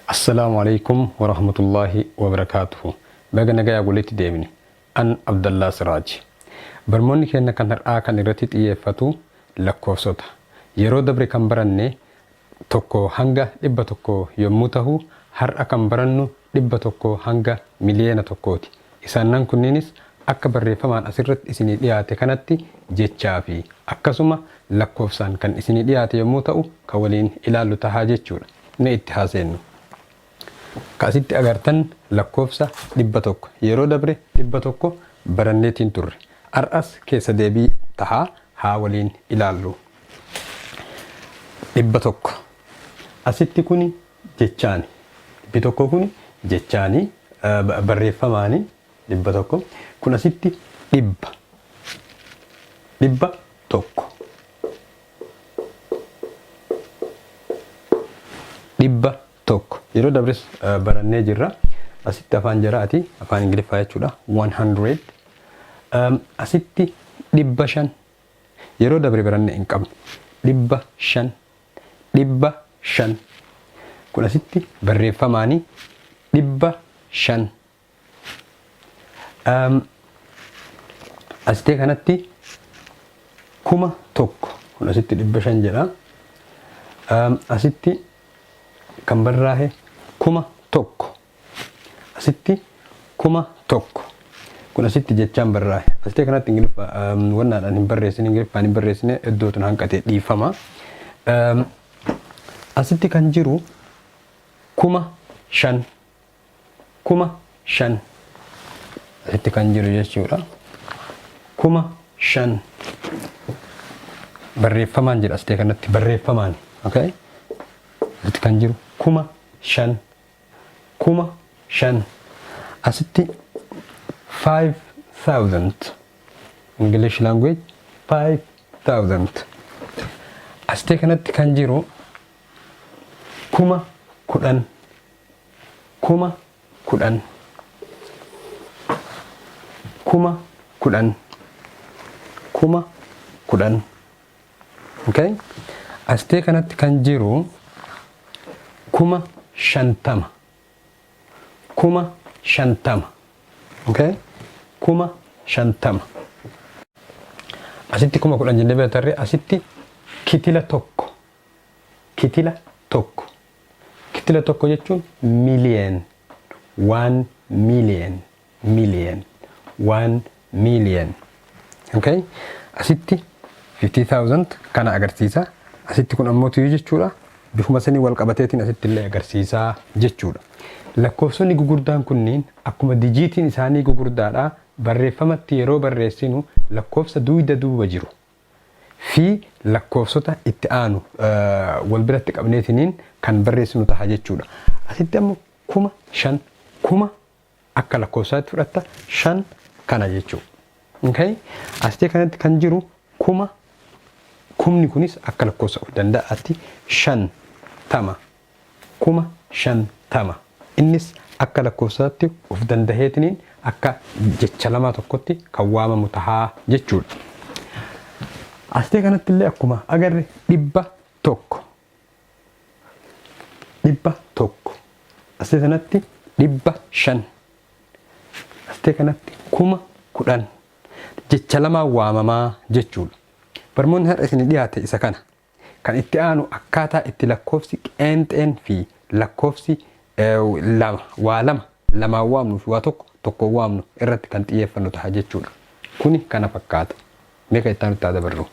Assalaamu Aleeykum Warahmatullaahi Wabarakaatuhu Baga nagayaan walitti deebine. An Abdallaa Siraaji. Barmoonni keenna kan har'aa kan irratti xiyyeeffatu lakkoofsota. Yeroo dabre kan baranne 1 hanga 100 yommuu tahu har'a kan barannu 100 hanga miliyeena tokkooti. Isaannan kunniinis akka barreeffamaan asirratti isinii dhiyaate kanatti jechaa fi akkasuma lakkoofsaan kan isinii dhiyaate yommuu ta'u kan waliin ilaallu taha jechuudha. Mee itti haa seennu. Ka asitti agartan lakkoofsa 100. Yeroo dabre 100 baranneetiin turre. Har'as keessa deebii taha haa waliin ilaallu. 100. Asitti kuni jechaani. 100 kuni jechaani barreeffamaani 100. Kun asitti dhibba. 100. 100. Yeroo dabres barannee jirra. Asitti afaan jaraati. Afaan Ingiliffaa jechuudha. 100. Asitti 500. Yeroo dabre baranne hin qabnu. 500. 500. Kun asitti barreeffamaani 500. Asitee kanatti 1000 kun asitti 500 jedha. Asitti kan barraahe 1000. Asitti 1000 kun asitti jechaan barraahe. Asitee kanatti Ingiliffa wannaadhaan hin barreessine Ingiliffaan hin barreessine iddootu na hanqate dhiifama. Asitti kan jiru 5000 5000 asitti kan jiru jechuudha. 5000 barreeffamaan jedha asitee kanatti barreeffamaan. Okay? Asitti kan jiru 5000 5000 asitti 5000 English language 5000 asitee kanatti kan jiru 10,000 10,000 10,000 10,000. Okay? Astee kanatti kan jiru 50,000 50,000. Okay? 50,000. Asitti 10,000 jennee bira tarree asitti kitila tokko kitila tokko. Kitila tokko jechuun million. 1 million million 1 million. Okay? Asitti 50,000 kana agarsiisa. Asitti kun ammoo tuyuu jechuudha. Bifuma sanii wal qabateetiin asitti illee agarsiisaa jechuudha. Lakkoofsonni gugurdaan kunniin akkuma dijiitiin isaanii gugurdaadha barreeffamatti yeroo barreessinu lakkoofsa duyda duuba jiru fi lakkoofsota itti aanu wal biratti qabneetiniin kan barreessinu taha jechuudha. Asitti ammoo 5000 kuma akka lakkoofsaatti fudhatta shan kana jechuudha. Okay? Asitee kanatti kan jiru kuma kumni kunis akka lakkoofsa of danda'aatti 50 50,000 innis akka lakkoofsaatti of dandaheetiniin akka jecha lamaa tokkotti kan waamamu tahaa jechuudha. Asitee kanatti illee akkuma agarre 100 100 asitee kanatti 500 asitee kanatti 10,000 jecha lamaan waamamaa jechuudha. Barmoonni har'a isin dhiyaate isa kana. Kan itti aanu akkaataa itti lakkoofsi qeenxeen fi lakkoofsi lama waa lama lamaan waamnu fi waa tokko tokkoon waamnu irratti kan xiyyeeffannu taha jechuudha. Kuni kana fakkaata. Mee kan itti aanutti haa dabarru.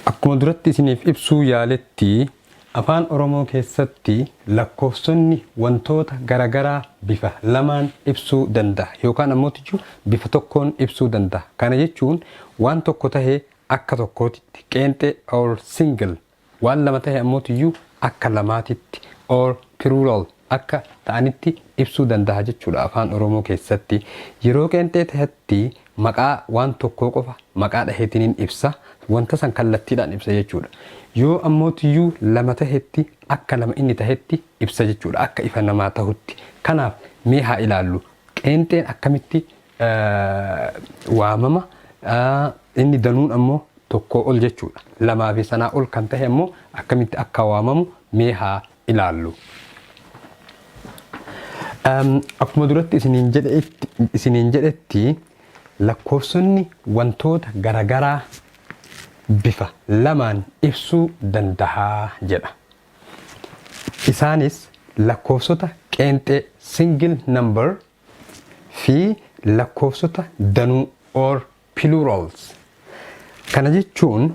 Akkuma duratti isiniif ibsuu yaaletti Afaan Oromoo keessatti lakkoofsonni wantoota garagaraa bifa lamaan ibsuu danda'a yookaan ammoo bifa tokkoon ibsuu danda'a. Kana jechuun waan tokko tahe akka tokkootitti qeenxee or single, waan lama tahe ammoo akka lamaatitti or plural akka ta'anitti ibsuu danda'a jechuudha Afaan Oromoo keessatti. Yeroo qeenxee tahetti maqaa waan tokkoo qofa maqaa dhaheetiniin ibsa wanta san kallattiidhaan ibsa jechuudha. Yoo ammoo lama tahetti akka lama inni tahetti ibsa jechuudha akka ifa namaa tahutti. Kanaaf mee haa ilaallu qeenxeen akkamitti waamama inni danuun ammoo tokkoo ol jechuudha. Lamaa fi sanaa ol kan tahe ammoo akkamitti akka waamamu mee haa ilaallu. Akkuma duratti isiniin jedhetti lakkoofsonni wantoota garagaraa bifa lamaan ibsuu danda'a jedha. Isaanis lakkoofsota qeenxee, single number, fi lakkoofsota danuu or plurals. Kana jechuun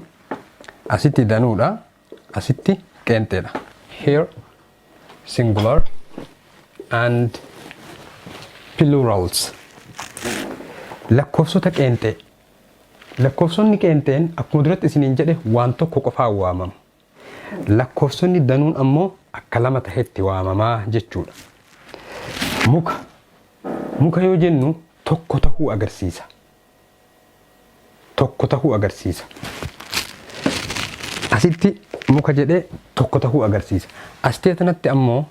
asitti danuudha, asitti qeenxeedha. Here singular and plurals. Lakkoofsota qeenxee. Lakkoofsonni qeenxeen akkuma duratti isiniin jedhe waan tokko qofaan waamamu. Lakkoofsonni danuun ammoo akka lama tahetti waamamaa jechuudha. Muka. Muka yoo jennu tokko tahuu agarsiisa. Tokko tahuu agarsiisa. Asitti muka jedhee tokko tahuu agarsiisa. Astee tanatti ammoo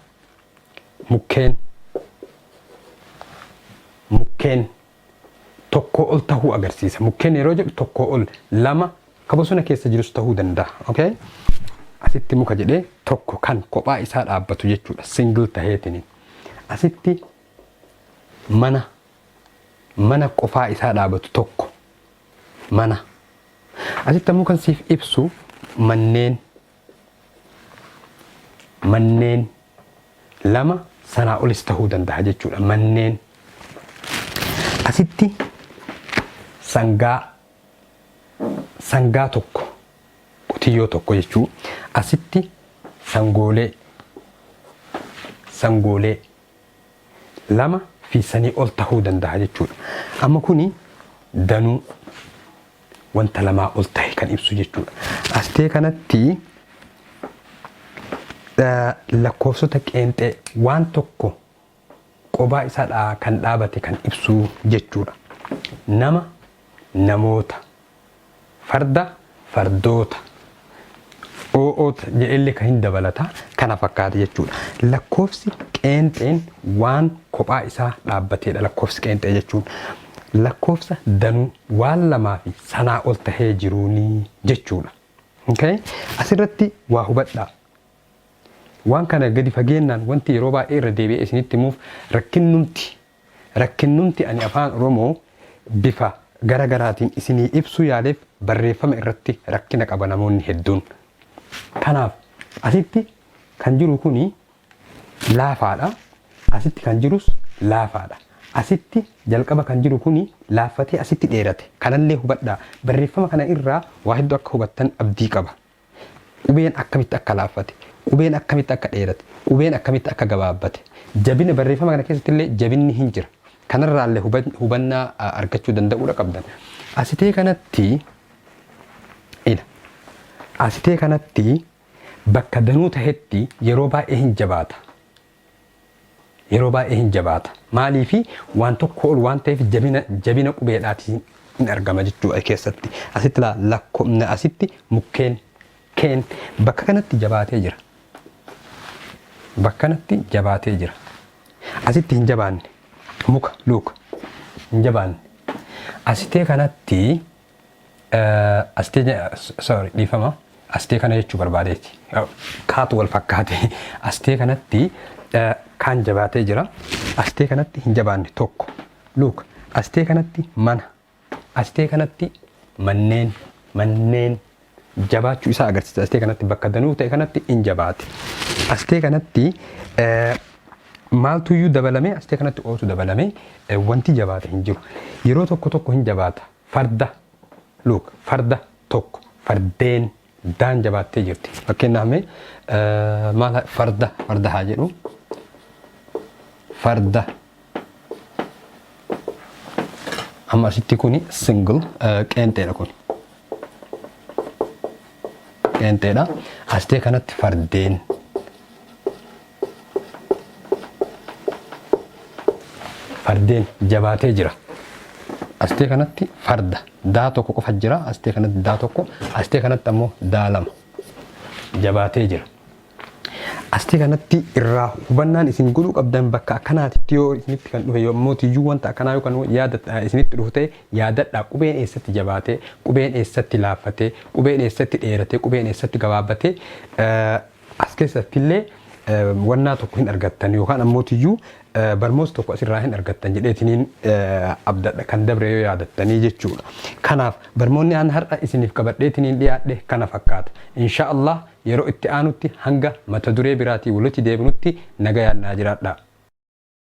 mukkeen, mukkeen tokko ol tahuu agarsiisa. Mukkeen yeroo jedhu tokko ol, lama ka bosona keessa jirus tahuu danda'a. Okay? Asitti muka jedhee tokko kan kophaa isaa dhaabbatu jechuudha. Single taheetini. Asitti mana, mana qofaa isaa dhaabatu tokko mana. Asitti ammoo kan siif ibsu manneen, manneen lama sanaa olis tahuu danda'a jechuudha. Manneen. Asitti sangaa, sangaa tokko, qotiyyoo tokko jechuu. Asitti sangoolee, sangoolee lama fi sanii ol tahuu danda'a jechuudha. Amma kuni danuu wanta lamaa ol tahe kan ibsu jechuudha. Astee kanatti lakkoofsota qeenxee waan tokko qobaa isaa kan dhaabate kan ibsu jechuudha. Nama, namoota, farda, fardoota, oo'oota jedhellee kan hin dabalata kana fakkaata jechuudha. Lakkoofsi qeenxeen waan kophaa isaa dhaabbateedha lakkoofsi qeenxee jechuun. Lakkoofsa danuu waan lamaa fi sanaa ol tahee jiruuni jechuudha. Okay? Asirratti waa hubadhaa. Waan kana gadi fageennaan wanti yeroo baay'ee irra deebi'ee isinitti himuuf rakkinnumti ani Afaan Oromoo bifa gara garaatiin isinii ibsuu yaaleef barreeffama irratti rakkina qaba namoonni hedduun. Kanaaf asitti kan jiru kuni laafaadha. Asitti kan jirus laafaadha. Asitti jalqaba kan jiru kuni laaffatee asitti dheerate. Kanallee hubadhaa. Barreeffama kana irraa waa hedduu akka hubattan abdii qaba. Qubeen akkamitti akka laaffate, qubeen akkamitti akka dheerate, qubeen akkamitti akka gabaabbate. Jabina barreeffama kana keessatti illee jabinni hin jira. Kanarraallee hubannaa argachuu danda'uudha qabdan. Asitee kanatti ila. Asitee kanatti bakka danuu tahetti yeroo baay'ee hin jabaata. Yeroo baay'ee hin jabaata. Maaliifi waan tokko ol waan ta'eef jabina qubeedhaatiin hin argama jechuudha keessatti. Asitti lakkoofna asitti mukkeen keen bakka kanatti jabaatee jira. Bakka kanatti jabaatee jira. Asitti hin jabaanne. Muka luka hin jabaanne. Asitee kanatti, asitee, sorry, dhiifama, asitee kana jechuu barbaadeeti. Kaatu wal fakkaate. Asitee kanatti kaan jabaatee jira. Asitee kanatti hin jabaanne tokko. Look, asitee kanatti mana. Asitee kanatti manneen, manneen jabaachuu isaa agarsiisa. Asitee kanatti bakka danuu ta'e kanatti hin jabaate. Asitee kanatti maaltuyyuu dabalame? Asitee kanatti ootu dabalame wanti jabaate hin jiru. Yeroo tokko tokko hin jabaata. Farda, look, farda tokko, fardeen, daan jabaattee jirti. Fakkeenyaaf mee maal farda, farda haa jedhu. Farda. Amma asitti kuni single, qeenxeedha kun. Qeenxeedha. Asitee kanatti fardeen. Fardeen jabaatee jira. Astee kanatti farda daa tokko qofa jira. Astee kanatti daa tokko. Astee kanatti ammoo daa lama. Jabaatee jira. Astee kanatti irraa hubannaan isin godhuu qabdan bakka akkanaatitti yoo isinitti kan dhufe yommuu tiyyuu wanta akkanaa yoo kan yaada isinitti dhufu ta'e yaadadhaa: qubeen eessatti jabaatee, qubeen eessatti laaffatee, qubeen eessatti dheeratee, qubeen eessatti gabaabbatee. As keessatti illee wannaa tokko hin argattan yookaan ammootiyyuu barmoota tokko asirraa hin argattan jedheetiniin abdadha kan dabre yoo yaadattanii jechuudha. Kanaaf barmoonni an har'a isiniif qabadheetiniin dhiyaadhe kana fakkaata. Insha Allah yeroo itti aanutti hanga mata duree biraatii walitti deebinutti nagayaan naa jiraadha.